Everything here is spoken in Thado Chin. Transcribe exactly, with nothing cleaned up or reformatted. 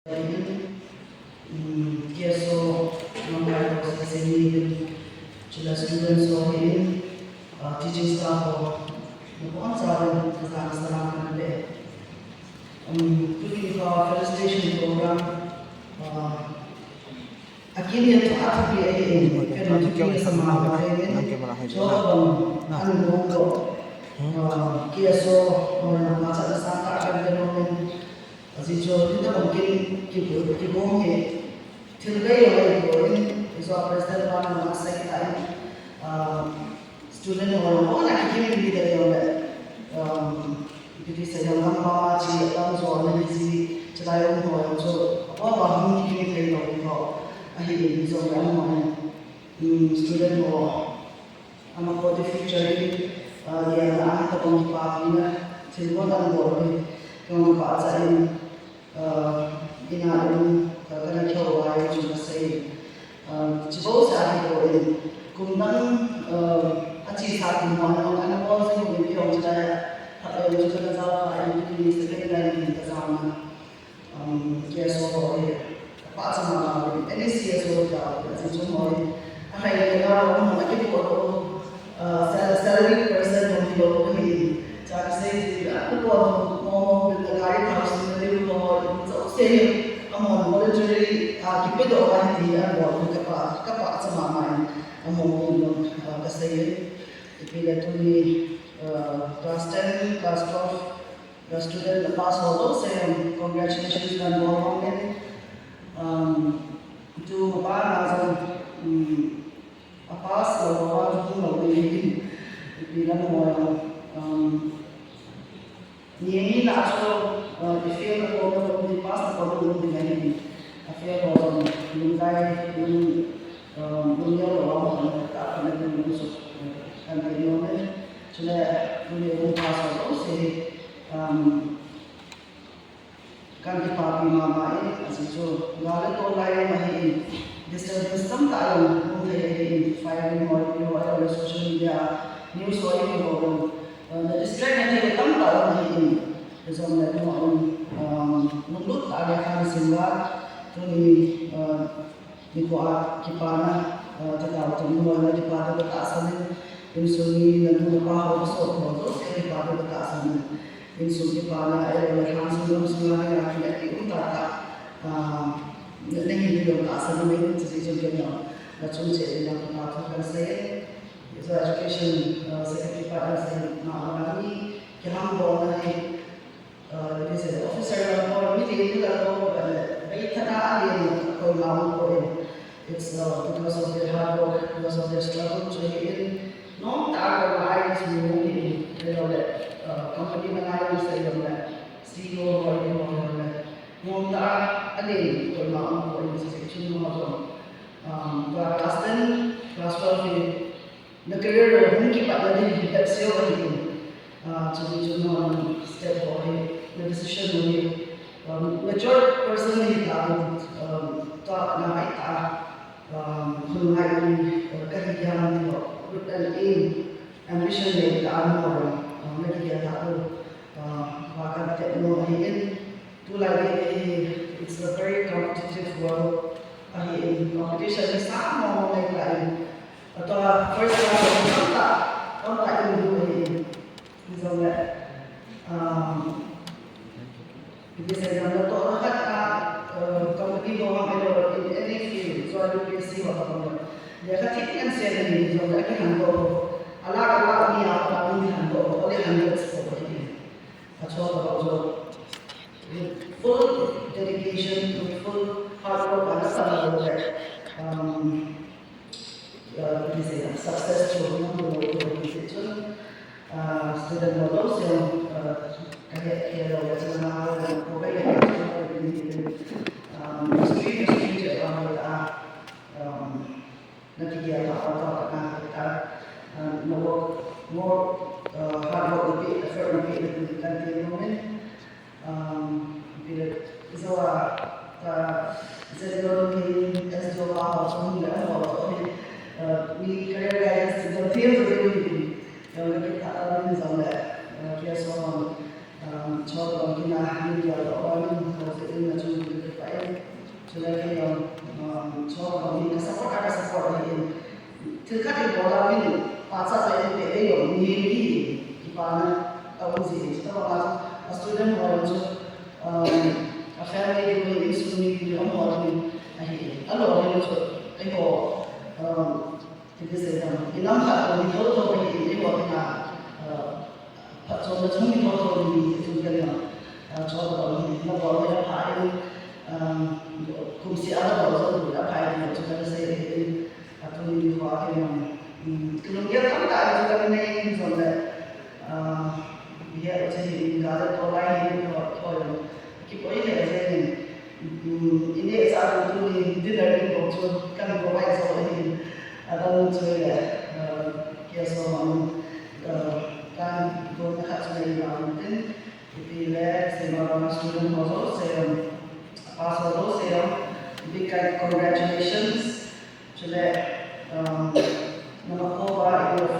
K S O, Lamkai Process Union, chule students ho hin, ah, teaching staff ho, nabonchauvin kajana salam kahin pe. Um, tuni kha felicitation program, ah, akin hin thu athupi ahin, ken thu kisa ma ma ahin, chule bang an bong lo, ah, K S O, ah, ma cha sa ka kan lo men, Ajeh chu, hitabang kin, ki, kigong hi, thil bei jong ahipoi, hichu president pa na ma sei ta in, ah, student ho jong, hon a kikim in mi dei jong le, um, kiti sei jong gam pa ma chi, gam jo na hi chi, chulai um ho jong chu, apoi pa hung kikim thei lou ho, ahi in jong le, um, um, student ho, Amaho the future hi, ah, lian a hitabang kipapina, thilbol an bol hi, kei jong kapachat in, ah, in a um, ka, kana kihou uva in chun kasei. Ah, chubou seh ahipoi, kum dang, ah, achesa kum ho ana bol jing uvin kei jong chulai a, phat le jong chu kana jao kha in, tuni second line in kajao na. Um, K S O ho hi, apachat mama uvin, any C S O ho hi, ajeh chu amaho hi, ahai le la, amaho akipo lou, uh, sal-, salary person jong hilou ahi, chang sei ji, akipo lou, mo, mo, bil na gari thao sin na bil mo, mo, so, sei, amaho voluntary, uh, kipedoh ahi ti, amaho, kapa, kapachat mama in, amaho, uh, kasei, ipi le tuni, uh, class ten, class twelve, The student, the pass ho jouse, um, congratulations kan bol nom in. Um, tu pa na jong, um, a pass lou ho a jong lou ding ahi. Ipi lam ho, um, ni, ni na chu, uh, i fail na ko na ko, ni pass na ko na ko ding ahi. A fail ho jong, lungdai, lung, um, lungneo lou a ho, ka, ka na ding lung su, kan ti nom in. Chule, tuni hung pass ho jouse, um, Kan kipapi mama e, ajeh chu, gal le tol lai ahin, disturbance tamtah jong hung thei ahin, firing ho, ipi ho, ahilou le social media, news ho, ipi ho, eh, na distract na thei tamtah jong ahin, hijongle, um, um, lunglut tah a lekha nasim uva, tuni, eh, Nikho a kipana, eh, ti tao tuni ho, na kipa diu katahsan in, insung mi, nanu napa ho, sot ho, jouse kipa diu katahsan in, insung kipana, eh, lhansung lamsung a, na ki ati um tah tah, ah, na, na hi diu katahsan in, chuti chun ken jong, na chung cheh in, na kipa thu kan sei. So education, eh, secretary pa, eh, sei, ma, ma, ni, kiham bol na hi, Ah, ti sei, officer lam ho, mi ti ti lam ho, eh, bei thana a len koima um poi. It's, uh, because of their hard work, because of their struggle, chu hi in, nom tah a koima a in chu hi in, ahilou le, uh, company na ngai in sei lou le, C E O ho in ho le, nom tah a len koima um poi, chu sei chun ho jong. Um, class ten, class twelve hi, Na career hung kipat na ding hi step seo ahi in. Ah, chuti chun, um, step ho hi, na decision ho hi, um, mature person hi ta, um, ta na hai ta, um, hung hai ni, uh, kahi dia ni ho, with an aim, ambition ni ta na ho, um, na ki dia ta, uh, ba kan te no ahi in. Tulai hi, it's a very competitive world. Ahi in, competition hi sa mo mo ngai ta in. Atua first class ho tamtah, tamtah in du ahi in. Hijongle, um, ipi sei jong natohna khat a, uh, company ho ham ahilou in any field, chua U P S C ho ham ahilou. Lekha thip ngen se ahi in, hijongle akihandoh ho. Alakh, alakh ni a, alakh ni handoh ho, only hundreds ho ahi in. Achol tobang chu with full dedication, with full hard work, ana sa lou le, um, uh, ipi sei, success chu hung lou, lou, lou, ti chun, uh, student ho jouse, uh, kahe, kahe lou le chun, uh, ko kahe, um, extreme, extreme, uh, um, Na kigel a, a, a, a, a, na work, more, uh, hard work na pe, effort na pe, na pe, kan ti mo men. Um, pe, so, uh, uh, general ni S D O a, so, ni a, so, ni, uh, ni career guidance, the things that we do. Uh, na kita, uh, ni jong le, uh, kia so, um, um, so, um, kina, ni kigel a, uh, ni, uh, so, ni na chung, ni pa, eh, Um, it is a, um, inam khat ni thotho hi, eiho dinga, uh, phatchomna chung ni thotho ni, ni chung kei na, uh, chol bol ni, na bol ni apha in, um, kum seh a na bol jong ni apha in, chu kana sei in, atuni nikho a kei na, um, kilunggel tamtah chu kana nei in jong le, uh, hi a chu hi in ka le to lai hi ni ho, ho jong, kipoi le jeng in, um, in e cha tuni dinner in bol chu kan bol lai jong in, adang chu le, uh, kei a so ma, uh, kan bol na khat chu le in la in tin, Ipi le, Saint Barbara student ho jouse, pastor jouse, big kind congratulations. Chule, um, nama khoa, ipi